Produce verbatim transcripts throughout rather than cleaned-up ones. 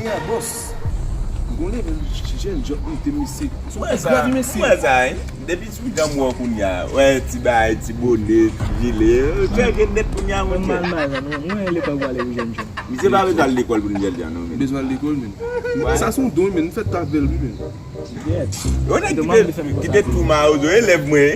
Ya, bòs. M konnen, men jèn, jèn, m te mesye. Sou gravi, mesye. Mwen sa, hein? Depi sou jan m wè w kounye a, wè, ti bagay, ti bone, ti jile, chanje nèt kounye a, monchè. Mwen mal, mal, non. Mwen, lè pa vale, wi, jèn, jèn. Misye pa bezwen al lekòl pou l jèn, non, men. Bezwen al lekòl, men. Sa se yon don, men. M fèt avè l, wi, men. Yo nèg ki te, ki te tou mawozo, elèv mwen.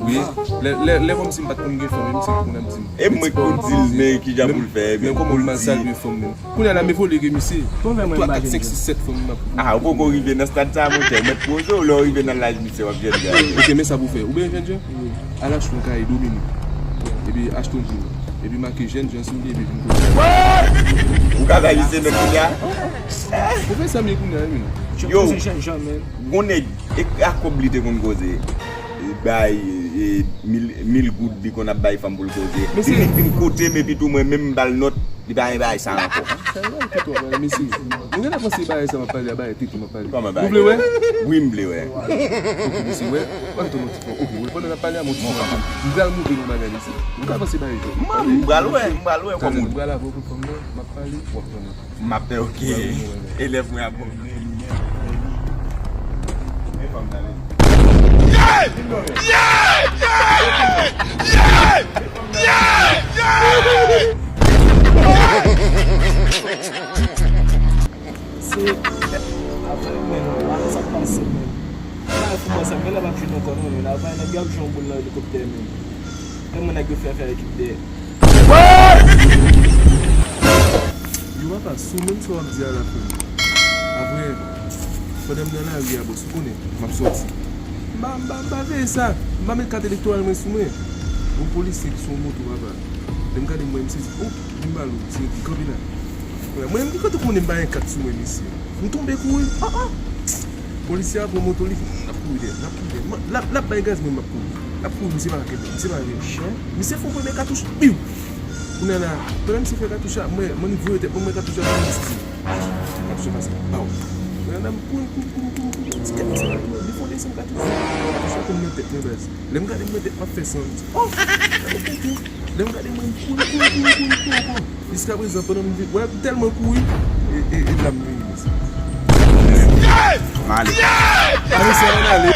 Wi. Lè, lè, lè kòmsi m pa t konn gen fanm, misye te konn ap di m. E mwen ki konn di l, men ki jan pou l fè, men kòman m mal salye fanm, men. Kounye a la, m evoliye ke misye. Twa, kat, senk, sis, sèt fanm m ap. Ah, ou poko rive nan stad sa, monchè. Mèt poze w, lè w rive nan laj misye, w ap jèn jan. Ok, men sa pou fè. Ou byen jèn jan? Al achte yon kaye Dominique. Epi achte yon djin. Epi make jèn jan sou li, epi vin kote. Ou ka bay misye nèt kounye a? Ou fè sa m ye kounye a, wi, men. Yo, gon nèg, e, a kòb li te konn koze. Li bay, e, mil, mil goud li konn ap bay fanm pou l koze. Li vin kote m, epi tou mwen menm m ba l nòt, li pa gen bagay sa ankò. Sa e bagay ki twò mal, mesye. Nou genlè panse bagay sa m ap pale a, bagay tete m ap pale. Kòman bagay? Ou vle wè? Wi, m vle wè. Ok, mesye, wè. Ann tann yon ti fò. Ok, wè, pandan n ap pale a, m yon ti fò. M pral montre nou bagay, mesye. Nou ka panse bagay jòt. M pral wè, m pral wè kòman. M pral avè w pou fanm nan, m ap pale, w ap tann. M ap fè, ok. Elèv mwen ap bon. Men fanm nan, men. Yeah! Yeah! Yeah! Yeah! Yeah! Yeah! Se, apre, men, apre sa k pase, men. Bagay fou konsa, men lè m ap jwenn ankò, non, men. Apre, nèg yo ap jwenn yon boul nan elikoptè, men. Kòman nèg yo fè fè ekip dèyè? Yo papa, sou menm sa w ap di a la, frè m. Apre, pandan m nan lari a, bòs, ou konnen, m ap sòti. M pa, m pa, m pa veye sa. M pa met kat elektoral mwen sou mwen. Yon polisye ki sou yon moto, papa. Lè m gade, m wè, m sezi. Oh, vin ba l, ou, se ki kanpe la. Mwen menm ki kote konnen m pa gen kat sou mwen, mesye. M tonbe kouri. Oh, oh. Polisye a pran moto li, n ap kouri dèyè, n ap kouri dèyè. L ap, l ap bay gaz, mwen m ap kouri. L ap kouri, misye pa ka kenbe, misye pa ka kenbe. Misye fè yon premye katouch, piw! Kounye a la, pandan misye fè katouch la, mwen, mwen voye tèt mwen, mwen katouch la, mwen sezi. Katouch la pase, baw! Kounye a la, m kouri, kouri, kouri, kouri, kouri, ti kèt misye la tou, li fè yon desann katouch la. Katouch la konn nan tèt mwen, baz. Lè m gade mwen tèt m ap fè san, m di, oh! Lè m gade mwen, m kouri, kouri, kouri, kouri, kouri ankò. Jiskaprezan, pandan m vin, wè, m tèlman kouri, e, e, e la m vini, mesye. M ale. Ale, sa, ann ale.